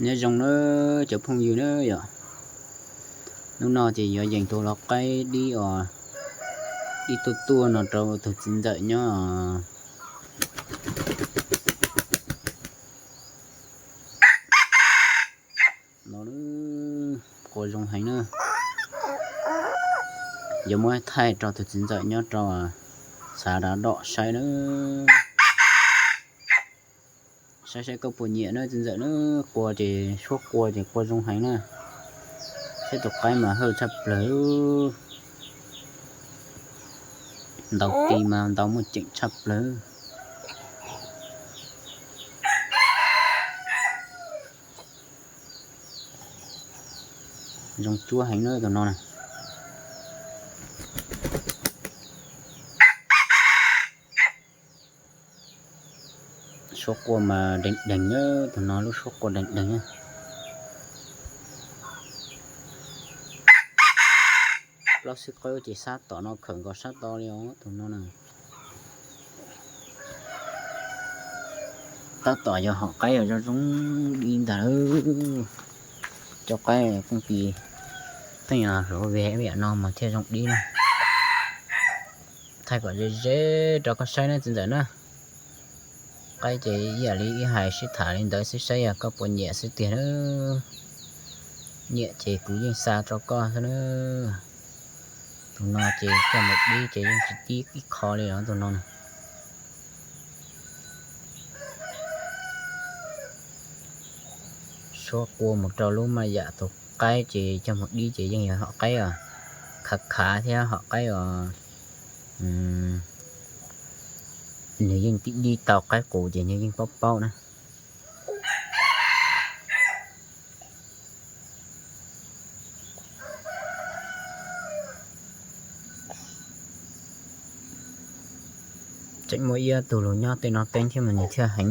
Nyob zoo nawb cov phooj ywg nawb yom. Hnub no ces yuav yees tus lau qaib dib os, dib tuaj tuaj no rau tus txiv ntxawm nyob no. Qua zoo heev na. Yuav muab thaij rau tus txiv ntxawm nyob rau xav dav dom saib na. Saib saib koj puas nyiam na txiv ntxawm na. Qua ces suab qua ces qua zoo heev na. Saib tus qaib mas hawj tshaj plaws. Ntaus tis mas ntaus muaj ceem tshaj plaws. Zoo cuab heev na tus no na. Suab qua mas deeg deeg na, tus no lub suab qua deeg deeg na. Plaub xib qawb ces sab tom no khawm nkaus sab to li os tus no na. Tab tom yog hom qaib yog zoo zoo dib ntag. Cov qaib kooj tis tej hluav veg yam no mas thiaj zoo dib na. Thaij kom ze ze rau koj saib na txiv ntxawm na. Qaib ces ib yam li ib hais sib tham li ntawd xwb, saib yog koj puas nyiam xwb tiag na. Nyiam ces kuv yeej xa rau koj xwb na. Tus no ces coj mus dib ces yeej tsis dib ib qho li os tus no na. Suab qua mus rau lub maj yam tus qaib ces coj mus dib ces yeej yog hom qaib os, khav khav thiab hom qaib os. Nws yeej dib dib tau qaib qus ces nws yeej paub paub na. Tseem muaj ib tug lus nyob tej no teeb thiab mas nws thiaj heev.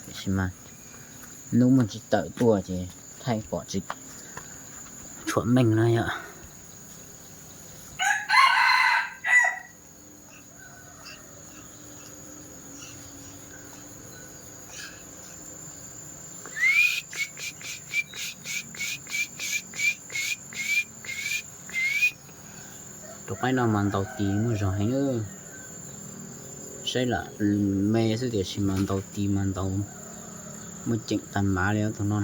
Tiam sis mas hnub muaj tsis tawm tuaj ces thaij pom tsis tshuam meej na yom. Tus qaib no mas ntaus tis muaj zog heev. Saib lam me xwb tiam sis mas ntaus tis mas ntaus muaj ceem tag mav li tus no.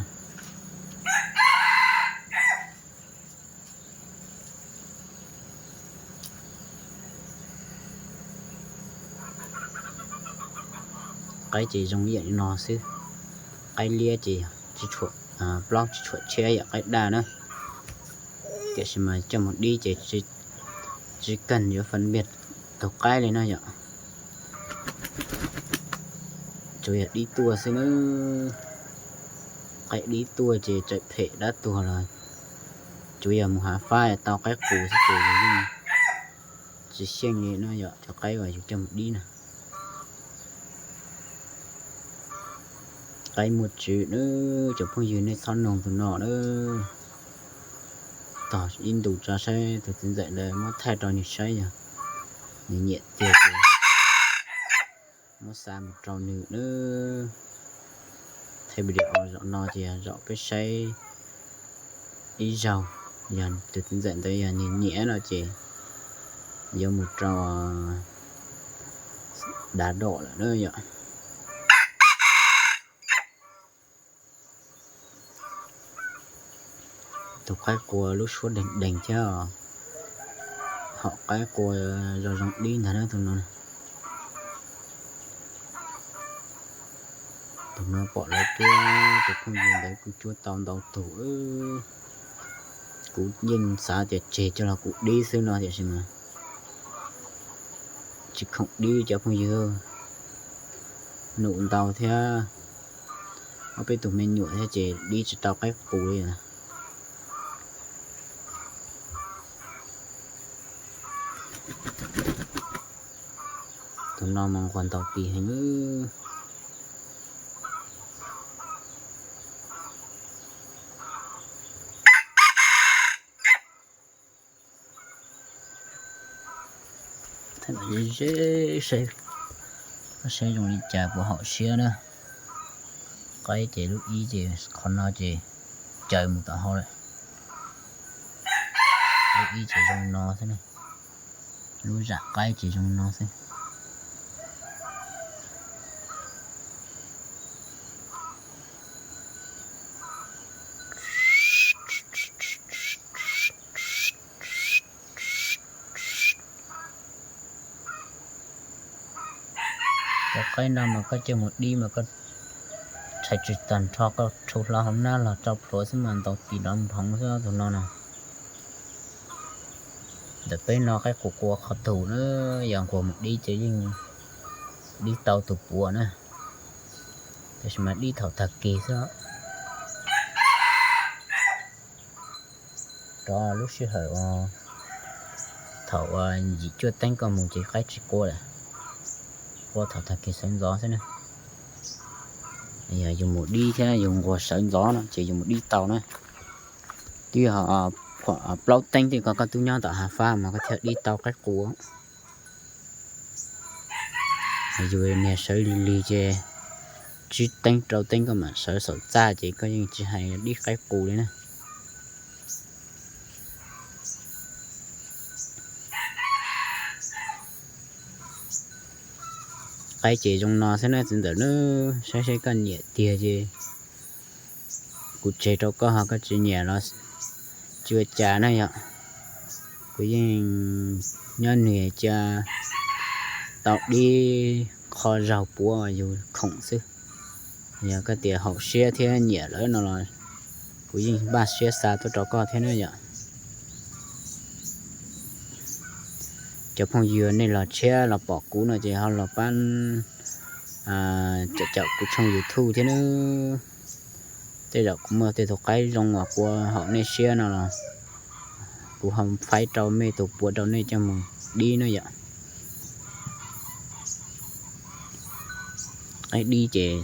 Qaib ces zoo ib yam li no xwb. Qaib liab ces tsis tshuam, plaub tsis tshuam tshiab yam qaib daj na. Tiam sis mas coj mus dib ces tsis kawg yuav fas npiag tus qaib li no yom. Tsuas yog dib tuaj xwb na. Qaib dib tuaj ces txawm phem dab tuag los tsuas yog mus hav fab tau qaib qus xwb ces yus yeej tsis xyeej li no yom, cov qaib uas yus coj mus dib na. Qaib muaj tswv na, cov phooj ywg nej txhob noog tus no na. Tos ib ntus tso saib tus txiv ntxawm ntawd muab thaij rau nws saib yog nws nyiam tiag ces muab xa mus rau nws na. Thaij video zaum no ces zaum peb saib ib zaug, yog tus txiv ntxawm ntawd yog nws nyiam no ces yuav mus rau dav dom lawm na yom. Tus qaib qua lub suab deeg deeg thiab, hom qaib qua zoo zoo dib ntag na tus no. Tus no pom lawv cuab, tus phooj ywg ntawd kuj cuab tau ntau tus. Kuv yeej xav tias tseg coj los kuv dib xwb no tiam sis mas tsis khoom dib cov phooj ywg, num ntau thiab. Ob peb tus me nyuam thiab ces dib tsis tau qaib qus li. Tus no mas nquag ntaus tis heev. Ze ze saib zoo li cas puas haum siab na. Qaib ces lub ib ces qhov no ces caws mus tom hauv lawm. Lub ib ces zoo no xwb ne, lub zam qaib ces zoo no xwb. Cov qaib no mas koj coj mus dib mas koj tshais tsis tag nrho, koj rhu hlo hauv nab los tso plhuav xwb mas ntaus tis nrov nphoov xwb tus no na. Ntawm peb no qaib qus qua qhov tus na, yog nquag mus dib ces yeej dib tau tus puav na, tab sis mas dib thaum tag kis xwb. Rov lub sij hawm thaum yim cuaj teeb koj mus ces qaib tsis qua lawm, qua thaum tag kis sawv ntxov xwb na. Yog yus mus dib thiab yus nquag sawv ntxov no ces yus mus dib tau na. Twb yog plaub teeb tej ko koj twb nyob tom hav fab mas koj thiaj dib tau qaib qus. Yus niag sawv lig lig ces tsib teeb rau teeb koj mam sawv xaum txaj ces koj yeej tsis hais dib qaib qus li na. Qaib ces zoo no xwb na txiv ntawm na, saib seb koj nyiam tiag ces kuv tseg rau koj, ho koj tsis nyiam los tsis ua cas na yom. Kuv yeej nyob nws cia tau dib qho zaug puav yus khoom xwb. Yog koj tias haum siab thiab nyiam lawm no los kuv yeej npaj siab xa tuaj rau koj thiab na yom. Cov phooj ywg nej los tshiab los pom kuv no ces ho los pab caum kuv tshooj YouTube thiab nawb. Tej zaum kuv muaj tej tus qaib zoo uas qua haum nej siab no los kuv ho faib rau mej tus puav rau nej coj mus dib na yom. Qaib dib ces